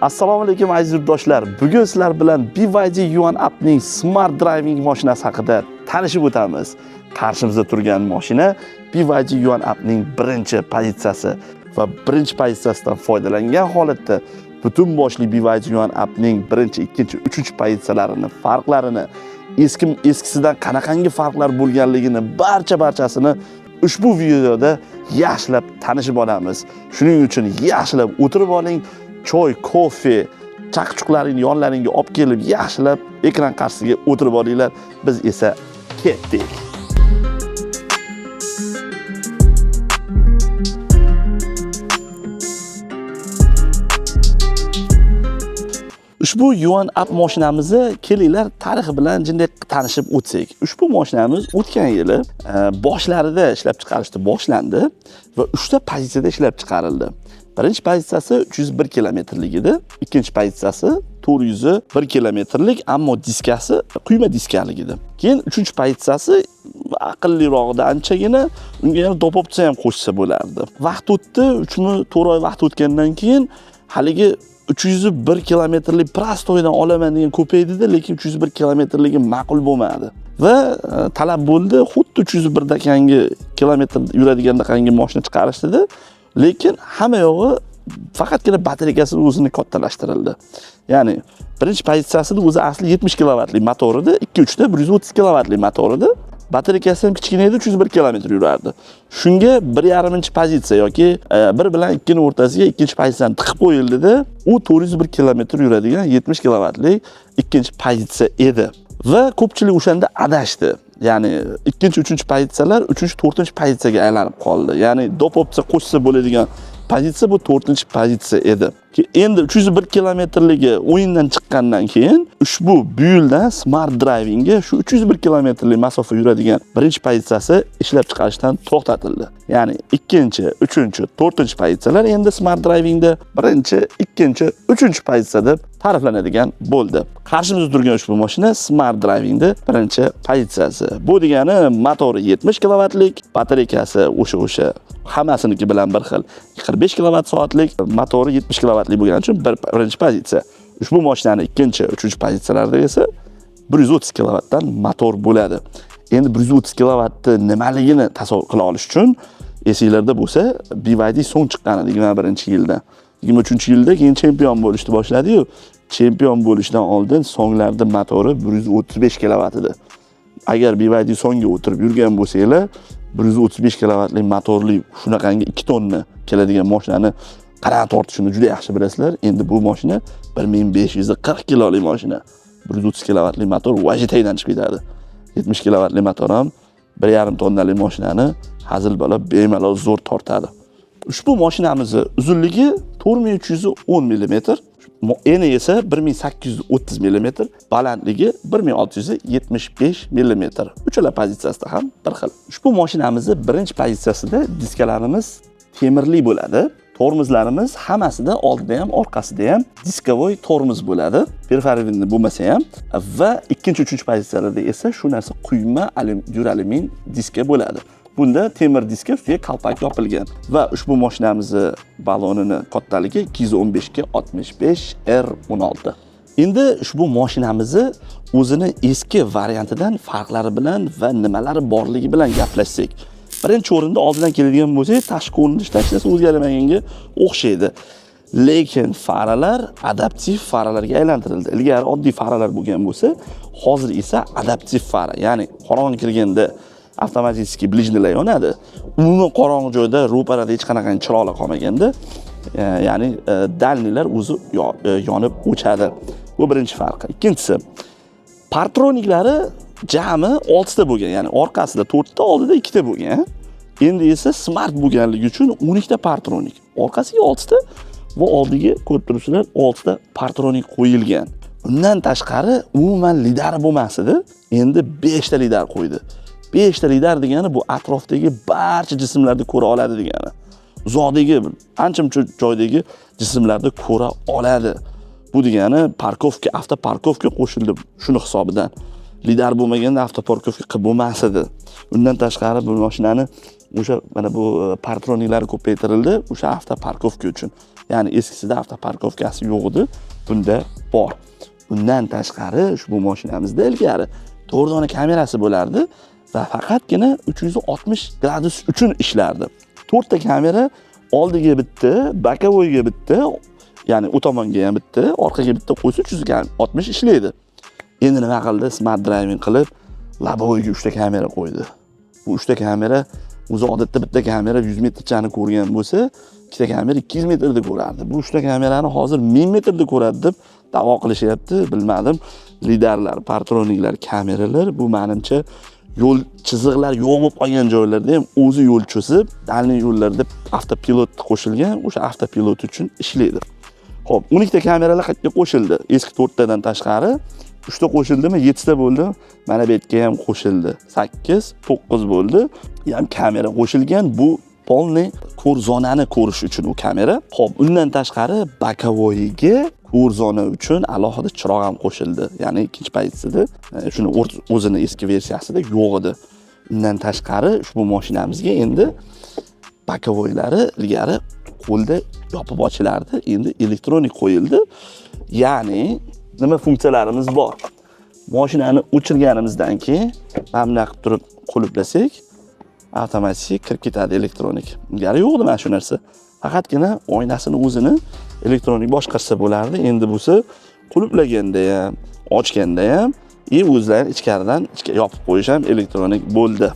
Assalomu alaykum, aziz yurtdoshlar. Bugun sizlar bilan BYD Yuan Up'ning Smart Driving mashinasi haqida tanishib o'tamiz. Qarshimizda turgan mashina BYD Yuan Up'ning birinchi pozitsiyasi va birinchi pozitsiyasidan foydalangan holatda butun boshli BYD Yuan Up'ning birinchi, ikkinchi, uchinchi pozitsiyalarini, farqlarini, eskisidan qanaqangi farqlar bo'lganligini barchasini ushbu videoda yaxshilab tanishib olamiz. Shuning uchun yaxshilab o'tirib oling, choy, kofe, chaqchuqlaringni yonlaringga olib kelib, yaxshilab ekran qarshisiga o'tirib olinglar. Biz esa ketdik. Ushbu Yuan Up mashinamizni kelinglar tarixi bilan jinday tanishib o'tsak. Ushbu mashinamiz o'tgan yili boshlarida ishlab chiqarishda boshlandi va 3 ta pozitsiyada ishlab chiqarildi. Birinchi pozitsiyasi 301 kilometrlik edi. Ikkinchi pozitsiyasi 401 kilometrlik, ammo diskasi quyma diskalik edi. Keyin uchinchi pozitsiyasi aqllirog'ida anchagina, unga ham доп opsiya ham qo'shsa bo'lardi. Vaqt o'tdi, 3mi 4 oy vaqt o'tgandan keyin haligi 301 kilometrlik простой dan olaman degan ko'paydida, lekin 301 kilometrligi ma'qul bo'lmadi. Va talab bo'ldi, xuddi 301 dakangi kilometr yuradigan mashina chiqarishdida, lekin hamma yog'i faqatgina batareykasi o'zini kattalashtirildi. Ya'ni birinchi pozitsiyasida o'zi asli 70 kilovatli motor edi, 2-3 ta 130 kilovatli motor edi. Batareykasi ham kichkina edi, 301 kilometr yurardi. Shunga 1,5 pozitsiya yoki 1 bilan 2 ning o'rtasiga ikkinchi pozitsiyani tiqib qo'yildida, u 401 kilometr yuradigan 70 kilovatli ikkinchi pozitsiya edi. Va ko'pchilik o'shanda adashdi. Ya'ni ikkinchi, uchinchi pozitsiyalar uchinchi, to'rtinchi pozitsiyaga aylanib qoldi. Ya'ni доп opsiya qo'shsa bo'ladigan pozitsiya bu to'rtinchi pozitsiya edi. Endi 301 kilometrligi o'yindan chiqqandan keyin ushbu bu yildan Smart Drivingga shu 301 kilometrlik masofa yuradigan birinchi pozitsiyasi ishlab chiqarishdan to'xtatildi. Ya'ni ikkinchi, uchinchi, to'rtinchi pozitsiyalar endi Smart Drivingda birinchi, ikkinchi, uchinchi pozitsiya deb ta'riflanadigan bo'ldi. Qarshimizda turgan ushbu mashina Smart Drivingda birinchi pozitsiyasi. Bu degani motori 70 kilovatlik, batareykasi o'sha hammasiniki bilan bir xil 45 kilovat soatlik, motori 70 kilovatlik bo'lgani uchun birinchi pozitsiya. Ushbu mashinani ikkinchi, uchinchi pozitsiyalarda esa 130 kilovatdan motor bo'ladi. Endi 130 kilovatni nimaligini tasavvur qila olish uchun esinglarda bo'lsa, BYD Song chiqqan edi 21-yilda. 23-yilda keyin chempion bo'lishni boshladi-yu. Chempion bo'lishdan oldin Songlarda motori 135 kilovat edi. Agar BYD Songga o'tirib yurgan bo'lsanglar, 135 kilovatli motorli shunaqangi 2 tonna keladigan mashinani qanaqa tortishini juda yaxshi bilasizlar. Endi bu mashina 1540 kiloli mashina. 130 kilovatli motor vajitaydan chiqib ketadi. 70 kilovatli motor ham 1,5 tonnali mashinani hazil balo bemalol zo'r tortadi. Ushbu mashinamizni uzunligi 4310 millimetr, eni esa 1830 millimetr, balandligi 1675 millimetr. Uchala pozitsiyasida ham bir xil. Ushbu mashinamizni birinchi pozitsiyasida diskalarimiz temirli bo'ladi. Tormozlarimiz hammasida oldida ham, orqasida ham дисковой tormoz bo'ladi. Перфорированный bo'lmasa ham va ikkinchi, uchinchi pozitsiyalarda esa shu narsa quyma duralumin diska bo'ladi. Bunda temir diska ustiga kalpak yopilgan va ushbu mashinamizni balonini kattaligi 215 ga 65 R16. Endi ushbu mashinamizni o'zini eski variantidan farqlari bilan va nimalari borligi bilan gaplashsak. Birinchi o'rinda oldidan keladigan bo'lsak, tashqi ko'rinish tashlasi o'zgarmaganga o'xshaydi. Lekin faralar adaptiv faralarga aylantirildi. Ilgari oddiy faralar bo'lgan bo'lsa, hozir esa adaptiv fara, ya'ni qorong'i kirganda avtomatik ближний lar yonadi. Umuman qorong'i joyda ro'parada hech qanaqa chiroqlar qolmaganda, ya'ni дальний lar o'zi yonib o'chadi. Bu birinchi farqi. Ikkinchisi, partroniklari jami 6 ta bo'lgan, ya'ni orqasida 4 ta, oldida 2 ta bo'lgan. Endi esa smart bo'lganligi uchun 12 ta partronik. Orqasiga 6 ta va oldiga ko'rib turibsizlar 6 ta partronik qo'yilgan. Undan tashqari umuman lidari bo'lmas edi. Endi 5 ta lidar qo'ydi. 5 ta lidar degani bu atrofdagi barcha jismlarni ko'ra oladi degani. Uzoqdagi ancha-muncha joydagi jismlarni ko'ra oladi. Bu degani parkovka, avtoparkovka qo'shildi shuni hisobidan. Lidar bo'lmaganda avtoparkovka qilib bo'lmas edi. Undan tashqari bu mashinani O'sha mana bu парктроник lari ko'paytirildi o'sha автопарковка uchun, ya'ni eskisida автопарковка si yo'q edi, bunda bor. Undan tashqari, ushbu mashinamizda ilgari to'rt dona kamerasi bo'lardi va faqatgina 360 gradus uchun ishlardi. To'rtta kamera: oldiga bitta, боковой ga bitta, ya'ni u tomonga ham bitta, orqaga bitta qo'ysa, 360 ishlaydi. Endi nima qildi? Smart driving qilib, лобовой ga uchta kamera qo'ydi. Bu uchta kamera o'zi odatda bitta kamera 100 metrchani ko'rgan bo'lsa, ikkita kamera 200 metrda ko'rardi. Bu uchta kamerani hozir 1000 metrda ko'radi deb da'vo qilishyapti, bilmadim. Lidarlar, парктроник lar, kameralar, bu manimcha yo'l chiziqlar yo'q bo'lib qolgan joylarda ham o'zi yo'l cho'zib, дальний yo'llarda avtopilot qo'shilgan, o'sha avtopilot uchun ishlaydi. Xo'p, 12 ta kameralar qayerga qo'shildi? Eski to'rttadan tashqari uchta qo'shildimi, yettita bo'ldi. Mana bu yerga ham qo'shildi, sakkiz, to'qqiz bo'ldi. Ham kamera qo'shilgan, bu полный ko'r zonani ko'rish uchun u kamera. Xo'p, undan tashqari боковой ga ko'r zona uchun alohida chiroq ham qo'shildi, ya'ni ikkinchi pozitsiyada. Shuni o'zini eski versiyasida yo'q edi. Undan tashqari, ushbu mashinamizga endi боковой lari ilgari qo'lda yopib ochilardi, endi elektronik qo'yildi. Ya'ni nima funksiyalarimiz bor? Mashinani o'chirganimizdan keyin mana bunaqa qilib turib qulflasak, avtomatik kirib ketadi elektronik. Ilgari yo'q edi mana shu narsa, faqatgina oynasini o'zini elektronik boshqarsa bo'lardi. Endi bo'lsa qulflaganda ham, ochganda ham и o'zlari ichkaridan yopib qo'yish ham elektronik bo'ldi.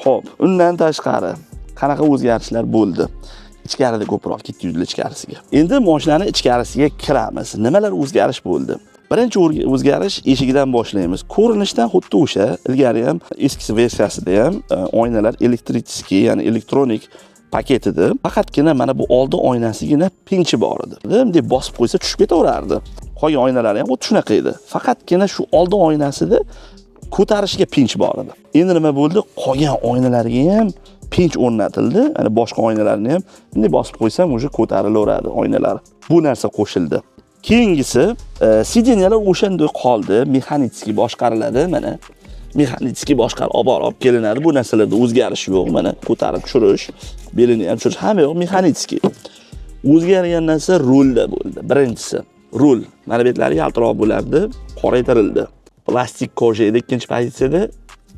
Xo'p, undan tashqari qanaqa o'zgarishlar bo'ldi? Ichkarida ko'proq ketdi ichkarisiga. Endi mashinani ichkarisiga kiramiz. Nimalar o'zgarish bo'ldi? Birinchi o'zgarish eshigidan boshlaymiz. Ko'rinishdan xuddi o'sha, ilgari ham, eskisi versiyasida ham oynalar электрический, ya'ni elektronik paket edi. Faqatgina mana bu oldi oynasigina пинч i bor edi. Bunday bosib qo'ysa, tushib ketaverardi. Qolgan oynalari ham xuddi shunaqa edi. Faqatgina shu oldi oynasida ko'tarishga пинч bor edi. Endi nima bo'ldi? Qolgan oynalarga ham пинч o'rnatildi. Ya'ni boshqa oynalarni ham bunday bosib qo'ysam, уже ko'tarilaveradi oynalar. Bu narsa qo'shildi. Keyingisi, сиденья lar o'shanday qoldi, механический boshqariladi, mana механический boshqarib olib borib olib kelinadi. Bu narsalarda o'zgarish yo'q. Mana ko'tarib tushirish, belini ham tushirish, hamma yoq механический. O'zgargan narsa rulda bo'ldi. Birinchisi rul. Mana betlari yaltiroq bo'lardi, qoraytirildi. Plastik кожа edi ikkinchi pozitsiyada,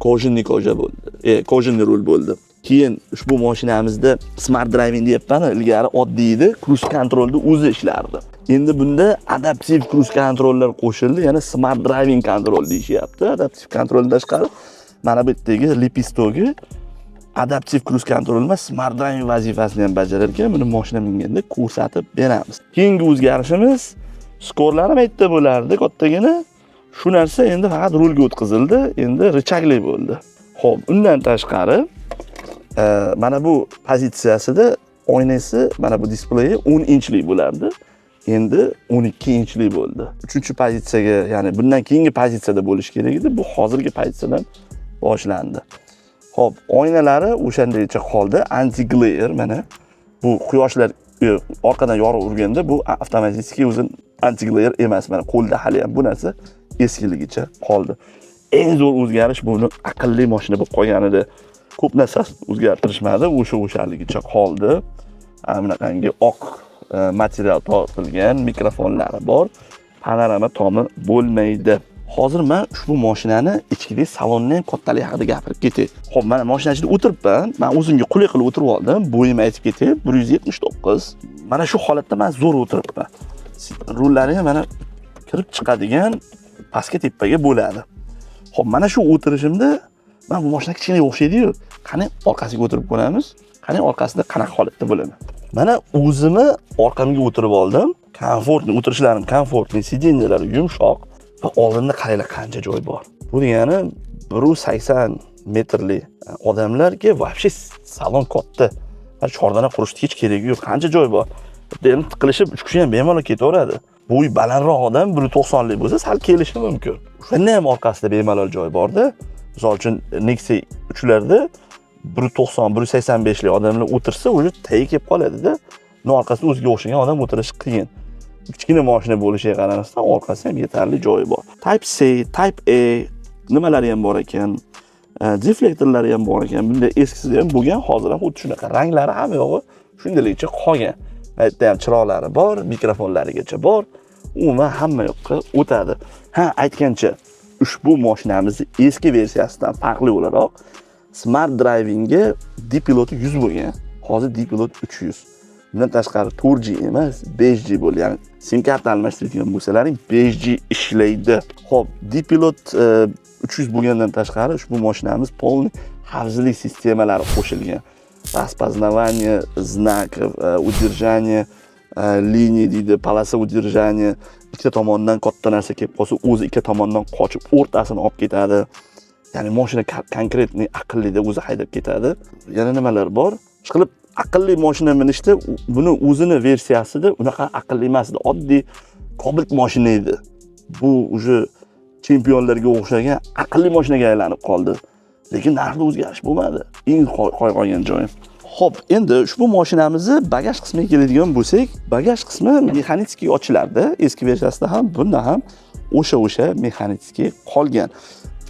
кожаный кожа bo'ldi. Кожаный rul bo'ldi. Keyin ushbu mashinamizda smart driving deyapman, ilgari oddiy edi, круиз контроль da o'zi ishlardi. Endi bunda adaptiv круиз контроль lar qo'shildi, yana smart driving control deyishyapti. Adaptiv контроль dan tashqari mana bu yerdagi лепесток i adaptiv круиз контроль emas, smart driving vazifasini ham bajarar ekan. Buni mashina minganda ko'rsatib beramiz. Keyingi o'zgarishimiz, шторы lar ham yerda bo'lardi kattagina. Shu narsa endi faqat rulga o'tkazildi, endi рычаг li bo'ldi. Xo'p, undan tashqari mana bu pozitsiyasida oynasi, mana bu displeyi 10 inchlik bo'lardi. Endi 12 inchlik bo'ldi. Uchinchi pozitsiyaga, ya'ni bundan keyingi pozitsiyada bo'lishi kerak edi. Bu hozirgi pozitsiyadan boshlandi. Xo'p, oynalari o'shandaycha qoldi. Anti glare, mana bu quyoshlar orqadan yorug' urganda bu avtomatik o'zi anti glare emas, mana qo'lda hali ham bu narsa eskiligicha qoldi. Eng zo'r o'zgarish buni aqlli mashina bo'lib qolganida. Ko'p narsasini o'zgartirishmadi, o'sha o'shaligicha qoldi. Ana bunaqangi oq material tortilgan, mikrofonlari bor. Panorama tomi bo'lmaydi. Hozir man ushbu mashinani ichkidagi salonni ham kattaligi haqida gapirib ketay. Xo'p, mana mashina ichida o'tiribman. Man o'zimga qulay qilib o'tirib oldim. Bo'yim aytib ketay, 179. Mana shu holatda man zo'r o'tiribman. Rullari ham mana kirib chiqadigan, pastga, tepaga bo'ladi. Xo'p, mana shu o'tirishimda man bu mashina kichkinaga o'xshaydi-yu. Qani, orqasiga o'tirib ko'ramiz. Qani, orqasida qanaqa holatda bo'laman. Mana o'zimni orqamga o'tirib oldim. Комфортный o'tirishlarim, комфортный, сиденья lari yumshoq va oldinda qaranglar, qancha joy bor. Bu degani 180 metrli odamlarga вообще salon katta. Chordana qurishni hech keragi yo'q. Qancha joy bor. Bitta endi tiqilishib uch kishi ham bemalol ketaveradi. Bo'yi balandroq odam, 190 lik bo'lsa, sal kelishi mumkin. O'shanda ham orqasida bemalol joy borda. Misol uchun, Nexia 3larda 190, 185 lik odamlar o'tirsa, уже tagiga kelib qoladida. Uni orqasida o'ziga o'xshagan odam o'tirishi qiyin. Kichkina mashina bo'lishiga qaramasdan, orqasida ham yetarli joyi bor. Type C, Type A nimalari ham bor ekan. Deflektorlari ham bor ekan. Bunday eskisida ham bo'lgan, hozir ham xuddi shunaqa. Ranglari hamma yog'i shundayligicha qolgan. Bu yerda ham chiroqlari bor, mikrofonlarigacha bor. Umuman hamma yoqqa o'tadi. Ha, aytgancha, ushbu mashinamizni eski versiyasidan farqli o'laroq smart drivingga D-piloti 100 bo'lgan. Hozir D-pilot 300. Bundan tashqari 4G emas, 5G bo'ldi. Ya'ni SIM karta almashtiradigan bo'lsalaring, 5G ishlaydi. Xo'p, D-pilot 300 bo'lgandan tashqari ushbu mashinamiz полный xavfsizlik sistemalari qo'shilgan. Распознавание знаков, удержание линии deydi, полоса удержания. Ikkita tomondan katta narsa kelib qolsa, o'zi ikkita tomondan qochib, o'rtasini olib ketadi. Ya'ni mashina конкретный aqllida o'zi haydab ketadi. Yana nimalar bor? Ishqilib, aqlli mashina minishda, buni o'zini versiyasida unaqa aqlli emas edi. Oddiy Cobalt mashina edi. Bu уже chempionlarga o'xshagan aqlli mashinaga aylanib qoldi. Lekin narxda o'zgarish bo'lmadi. Eng qoy qolgan joyi. Xo'p, endi ushbu mashinamizni bagaj qismiga keladigan bo'lsak, bagaj qismi механический ochilardi. Eski versiyasida ham, bunda ham o'sha механический qolgan.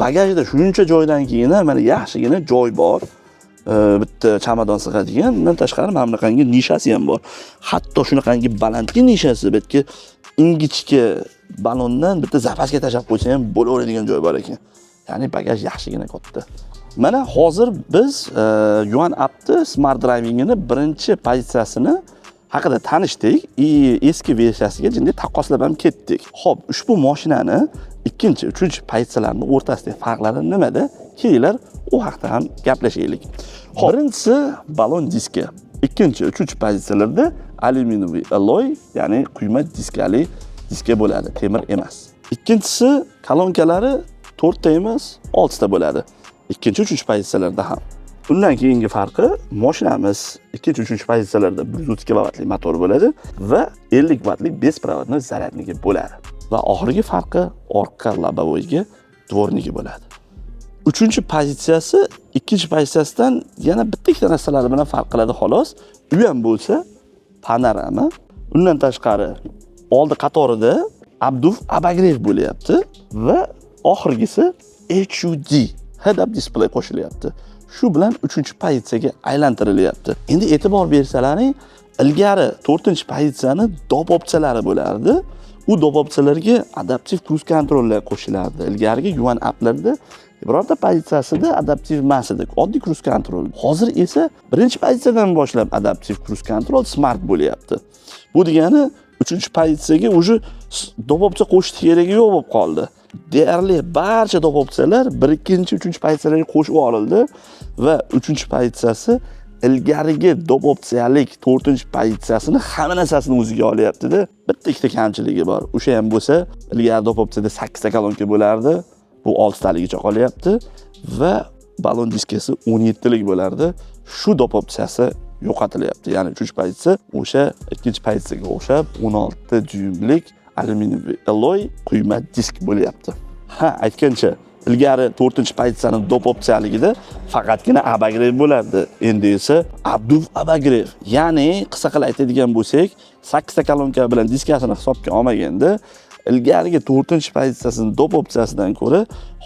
Bagajda shuncha joydan keyin ham mana yaxshigina joy bor. Bitta chamadon sig'adigan. Undan tashqari mana bunaqangi nishasi ham bor. Hatto shunaqangi balandgi nishasi, bu yerga ingichka balondan bitta запаска tashlab qo'ysa ham bo'laveradigan joy bor ekan. Ya'ni bagaj yaxshigina katta. Mana hozir biz Yuan Up'ni smart drivingini birinchi pozitsiyasini haqida tanishdik и eski versiyasiga jinday taqqoslab ham ketdik. Xo'p, ushbu mashinani ikkinchi, uchinchi pozitsiyalarning o'rtasidagi farqlari nimada? Kelinglar, u haqda ham gaplashaylik. Xo'p, birinchisi balon diski. Ikkinchi, uchinchi pozitsiyalarda алюминиевый alloy, ya'ni quyma diskali diska bo'ladi, temir emas. Ikkinchisi, kolonkalari to'rtta emas, oltita bo'ladi. Ikkinchi, uchinchi pozitsiyalarda ham. Undan keyingi farqi, mashinamiz ikkinchi, uchinchi pozitsiyalarda 130 kilovatli motor bo'ladi va 50 vatli беспроводной зарядники bo'ladi. Va oxirgi farqi, orqa лобовой ga дворники bo'ladi. Uchinchi pozitsiyasi ikkinchi pozitsiyasidan yana bitta ikkita narsalari bilan farq qiladi, xolos. U ham bo'lsa panorama. Undan tashqari oldi qatorida обдув, обогрев bo'lyapti va oxirgisi HUD, head up display qo'shilyapti. Shu bilan uchinchi pozitsiyaga aylantirilyapti. Endi e'tibor bersalaring, ilgari to'rtinchi pozitsiyani доп opsiyalari bo'lardi. U доп opsiyalarga adaptiv круиз контроль lar qo'shilardi. Ilgarigi Yuan Uplarda birorta pozitsiyasida adaptiv emas edi, oddiy круиз контроль. Hozir esa birinchi pozitsiyadan boshlab adaptiv круиз контроль smart bo'lyapti. Bu degani, uchinchi pozitsiyaga уже доп opsiya qo'shishni keragi yo'q bo'lib qoldi. Deyarli barcha доп opsiyalar bir, ikkinchi, uchinchi pozitsiyalarga qo'shib yuborildi va uchinchi pozitsiyasi ilgarigi доп opsiyalik to'rtinchi pozitsiyasini hamma narsasini o'ziga olyaptida. Bitta ikkita kamchiligi bor, o'sha ham bo'lsa, ilgari доп opsiyada sakkizta kolonka bo'lardi, bu oltitaligicha qolyapti va balon diskasi 17lik bo'lardi, shu доп opsiyasi yo'qotilyapti. Ya'ni uchinchi pozitsiya o'sha ikkinchi pozitsiyaga o'xshab 16 dyuymlik алюминиевый alloy quyma disk bo'lyapti. Ha, aytgancha, ilgari to'rtinchi pozitsiyani доп opsiyaligida faqatgina обогрев bo'lardi, endi esa обдув, обогрев. Ya'ni qisqa qilib aytadigan bo'lsak, sakkizta kolonka bilan diskasini hisobga olmaganda, ilgarigi to'rtinchi pozitsiyasini доп opsiyasidan ko'ra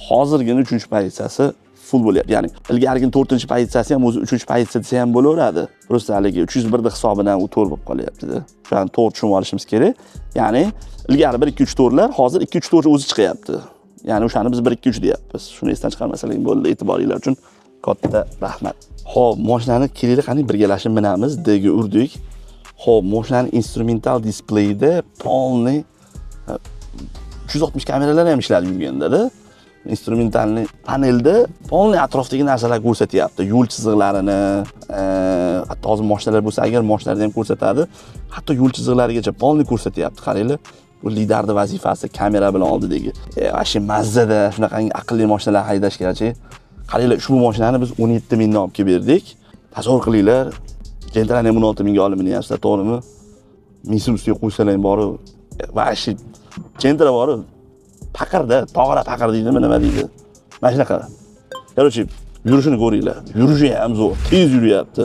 hozirgina uchinchi pozitsiyasi full bo'lyapti. Ya'ni ilgarigi to'rtinchi pozitsiyasi ham o'zi uchinchi pozitsiya desa ham bo'laveradi, просто haligi 301ni hisobidan u to'rt bo'lib qolyaptida. O'shani to'g'ri tushunib olishimiz kerak. Ya'ni ilgari bir, ikki, uch, to'rtlar, hozir ikki, uch, to'rt o'zi chiqyapti. Ya'ni o'shani biz bir, ikki, uch deyapmiz. Shuni esdan chiqarmasalar bo'ldi. E'tiboringlar uchun katta rahmat. Ho'p, mashinani kelinglar, qani, birgalashib minamiz. D ga urdik. Ho'p, mashinani instrumental displeyda полный 360 kameralar ham ishladi yurgandada. Инструментальный panelda полный atrofdagi narsalar ko'rsatyapti, yo'l chiziqlarini, hatto hozir moshinalar bo'lsa agar, moshinalarda ham ko'rsatadi, hatto yo'l chiziqlarigacha полный ko'rsatyapti. Qaranglar, bu lidarni vazifasi, kamera bilan oldidagi. Вообще mazzada shunaqangi aqlli moshinalar haydashgachi. Qaranglar, ushbu mashinani biz 17 mingdan olib kelib berdik. Tasavvur qilinglar, Gentrani ham 16 mingga olib minyapsizlar, to'g'rimi? 1000 so'm ustiga qo'ysalar borib, вообще Gentra borib paqirda, tog'ara paqir deydimi, nima deydi, mana shunaqa. Короче, yurishini ko'ringlar, yurishi ham zo'r, tez yuryapti.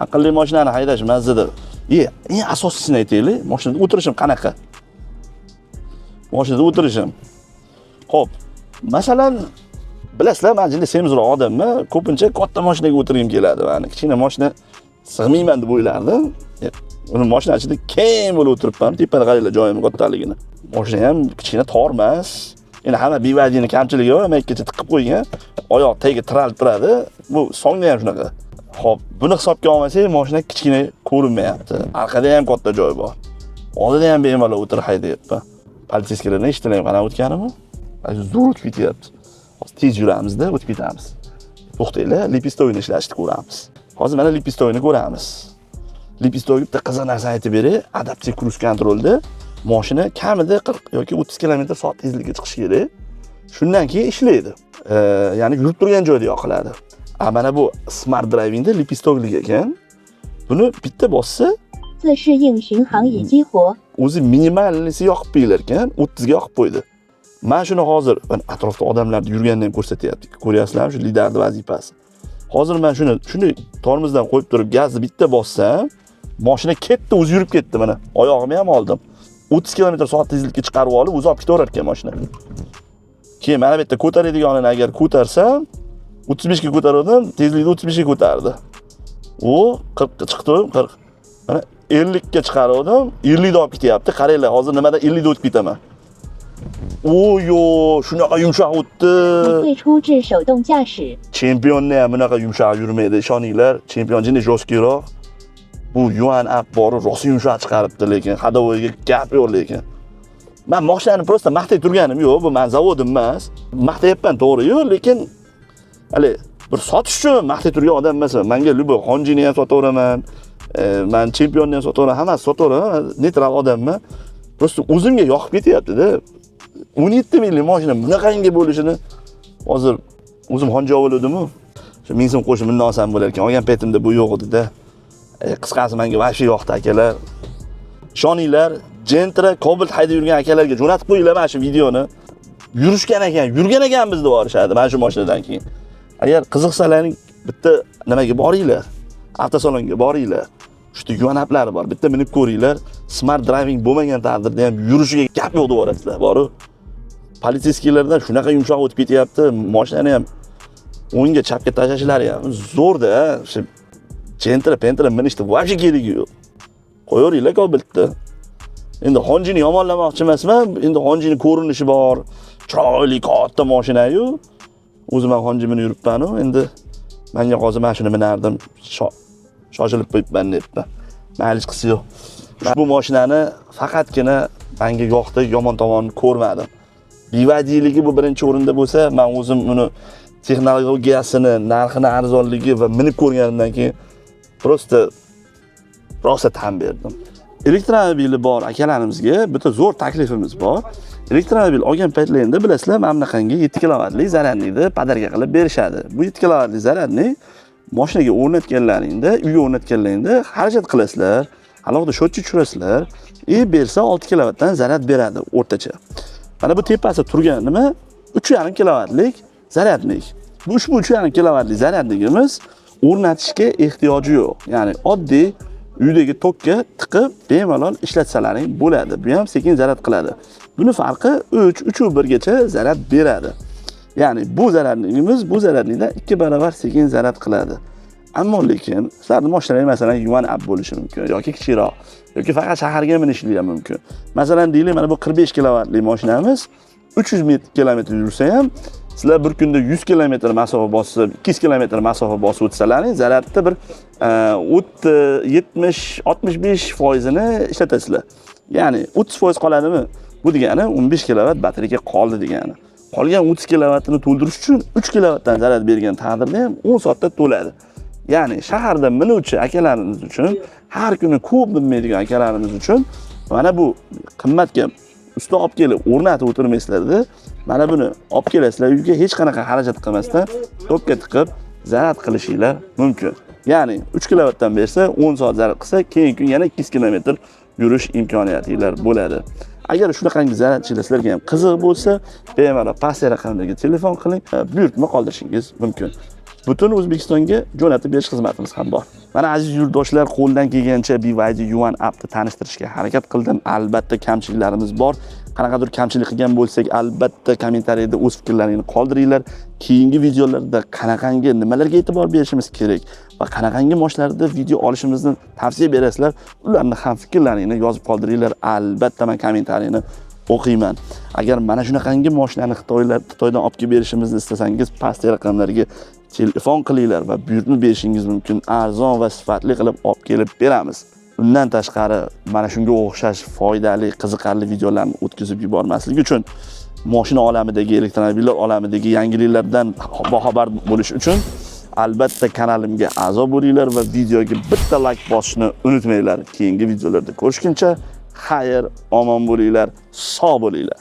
Aqlli mashinani haydash mazzada. Eng asosiyisini aytaylik, mashinada o'tirishim qanaqa, mashinada o'tirishim. Ho'p, masalan, Bilasizlar, man jinday semizroq odamman, ko'pincha katta mashinaga o'tirgim keladi. Mani kichkina mashina sig'mayman deb o'ylardim. Uni mashina ichida keng bo'lib o'tiribman. Tepada qaranglar joyimni kattaligini. Mashina ham kichkina, tor emas. Endi hamma BYDni kamchiligi bor, makkacha tiqib qo'ygan. Oyoq tagiga tiralib turadi. Bu Songda ham shunaqa. Xo'p, buni hisobga olmasak, mashina kichkina ko'rinmayapti. Orqada ham katta joy bor. Oldida ham bemalol o'tirib haydayapman. Полицейский lardan eshitilaymi qanaqa o'tganimi? Zo'r o'tib ketyapti. Hozir tez yuramizda, o'tib ketamiz. To'xtanglar, лепесток ini ishlashni ko'ramiz. Hozir mana лепесток ini ko'ramiz. Лепесток ga bitta qiziq narsani aytib beray. Adaptiv круиз контроль da mashina kamida 40 yoki 30 km soat tezlikka chiqishi kerak. Shundan keyin ishlaydi. Ya'ni yurib turgan joyda yoqiladi. A mana bu smart drivingda лепесток lik ekan. Buni bitta bossa, 自适应巡航已激活。 o'zi минимальный si yoqib qo'yilar ekan, 30 ga yoqib qo'ydi. Man shuni hozir mana atrofda odamlarni yurganini ham ko'rsatyapti. Ko'ryapsizlarmi, shu lidarni vazifasi. Hozir man shuni shunday tormozdan qo'yib turib gazni bitta bossam, mashina ketdi, o'zi yurib ketdi mana. Oyog'imni ham oldim. 30 km soat tezlikka chiqarib olib, o'zi olib ketaverar ekan mashina. Keyin mana bu yerda ko'taradiganini agar ko'tarsam, 35 ga ko'targandim, tezlikni 35 ga ko'tardi. U 40 ga chiqdi, 40. Mana 50 ga chiqargandim, 50 da olib ketyapti. Qaranglar, hozir nimadan 50 da o'tib ketaman. O yo, shunaqa yumshoq o'tdi. 已退出至手动驾驶。 Chempionni ham bunaqa yumshoq yurmaydi, ishoninglar. Chempion jinday жёсткий roq. Bu Yuan Up bori rosa yumshoq chiqaribdi, lekin ходовой ga gap yo'q lekin. Man mashinani просто maqtay turganim yo'q, bu mani zavodim emas. Maqtayapman, to'g'ri-yu, lekin hali bir sotish uchun maqtay turgan odam emasman. Manga любой Honjini ham sotaveraman, man Chempionni ham sotaveraman, hammasi sotaveraman, neytral odamman. Просто o'zimga yoqib ketyapti-da. 17 minglik mashina bunaqangi bo'lishini hozir o'zim Honji olgandim-u. Shu 1000 so'm qo'shib bundan olsam bo'lar ekan. Olgan paytimda bu yo'q edi-da. Qisqasi menga вообще yoqdi, akalar. Ishoninglar, Gentra, Cobalt haydab yurgan akalarga jo'natib qo'yinglar mana shu videoni. Yurishgan ekan, yurgan ekanmiz deb yuborishadi mana shu mashinadan keyin. Agar qiziqsalaring, bitta nimaga boringlar? Avtosalonga boringlar. Shu Yuan Uplari bor. Bitta minib ko'ringlar. Smart driving bo'lmagan taqdirda ham yurishiga gap yo'q deb yuborasizlar. Boru. Полицейский lardan shunaqa yumshoq o'tib ketyapti. Mashinani ham o'ngga chapga tashlashlari ham zo'rda. Shu Gentra, Pentra minishni вообще keragi yo'q. Qo'yaveringlar Cobaltni. Endi Honjini yomonlamoqchi emasman. Endi Honjini ko'rinishi bor. Chiroyli katta mashina-yu. O'zim ham Honji minib yuribman-u. Endi menga hozir mana shuni minardim. Shoshilib qo'yibman debman. Mayli, hech qisi yo'q. Ushbu mashinani faqatgina menga yoqdi, yomon tomonini ko'rmadim. BYDligi bu birinchi o'rinda bo'lsa, men o'zim uni texnologiyasini, narxini arzonligi va minib ko'rganimdan keyin просто rosa tan berdim. Elektromobili bor akalarimizga bitta zo'r taklifimiz bor. Elektromobil olgan paytlarida, bilasizlar, mana bunaqangi 7 kilovatli зарядник ni подарка qilib berishadi. Bu 7 kilovatli зарядник mashinaga o'rnatganlaringda, uyga o'rnatganlaringda xarajat qilasizlar, alohida счётчик tushirasizlar и bersa 6 kilovatdan zaryad beradi o'rtacha. Mana bu tepasi turgan nima? 3,5 kilovatlik зарядник. Bu ushbu 3,5 kilovatli зарядник imiz o'rnatishga ehtiyoji yo'q. Ya'ni oddiy uydagi tokka tiqib bemalol ishlatsalaring bo'ladi. Bu ham sekin zaryad qiladi. Buni farqi 3, 3.1 gacha zaryad beradi. Ya'ni bu зарядник imiz bu зарядник dan 2 barobar sekin zaryad qiladi. Ammo lekin sizlarning mashinangiz, masalan, Yuan Up bo'lishi mumkin yoki kichikroq yoki faqat shaharga minishlik ham mumkin. Masalan, deylik, mana bu 45 kilovatli mashinamiz 300 kilometr yursa ham, sizlar bir kunda 100 kilometr masofa bosib, 200 kilometr masofa bosib o'tsalaring, zaryadni bir 30, 70, 65 foizini ishlatasizlar. Ya'ni 30% qoladimi? Bu degani 15 kilovat batareyka qoldi degani. Qolgan 30 kilovatini to'ldirish uchun 3 kilovatdan zaryad bergan taqdirda ham 10 soatda to'ladi. Ya'ni shaharda minuvchi akalarimiz uchun, har kuni ko'p minmaydigan akalarimiz uchun mana bu qimmatga usta olib kelib o'rnatib o'tirmaysizlarda, mana buni olib kelasizlar uyga, hech qanaqa xarajat qilmasdan tokka tiqib zaryad qilishinglar mumkin. Ya'ni 3 kilovatdan bersa, 10 soat zaryad qilsa, keyingi kun yana 200 kilometr yurish imkoniyatinglar bo'ladi. Agar shunaqangi zaryadchilar sizlarga ham qiziq bo'lsa, bemalol pastki raqamlarga telefon qiling, buyurtma qoldirishingiz mumkin. Butun O'zbekistonga jo'natib berish xizmatimiz ham bor. Mana, aziz yurtdoshlar, qo'ldan kelgancha BYD Yuan Upni tanishtirishga harakat qildim. Albatta kamchiliklarimiz bor. Qanaqadir kamchilik qilgan bo'lsak, albatta kommentariyada o'z fikrlaringni qoldiringlar. Keyingi videolarda qanaqangi nimalarga e'tibor berishimiz kerak va qanaqangi moshinalarda video olishimizni tavsiya berasizlar, ularni ham fikrlaringni yozib qoldiringlar. Albatta men kommentariyni o'qiyman. Agar mana shunaqangi mashinani Xitoydan olib kelib berishimizni istasangiz, pastdagi raqamlarga telefon qilinglar va buyurtma berishingiz mumkin. Arzon va sifatli qilib olib kelib beramiz. Undan tashqari, mana shunga o'xshash foydali, qiziqarli videolarni o'tkazib yubormaslik uchun, moshina olamidagi, elektromobillar olamidagi yangiliklardan boxabar bo'lish uchun albatta kanalimga a'zo bo'linglar va videoga bitta layk bosishni unutmanglar. Keyingi videolarda ko'rishguncha xayr, omon bo'linglar, sog' bo'linglar.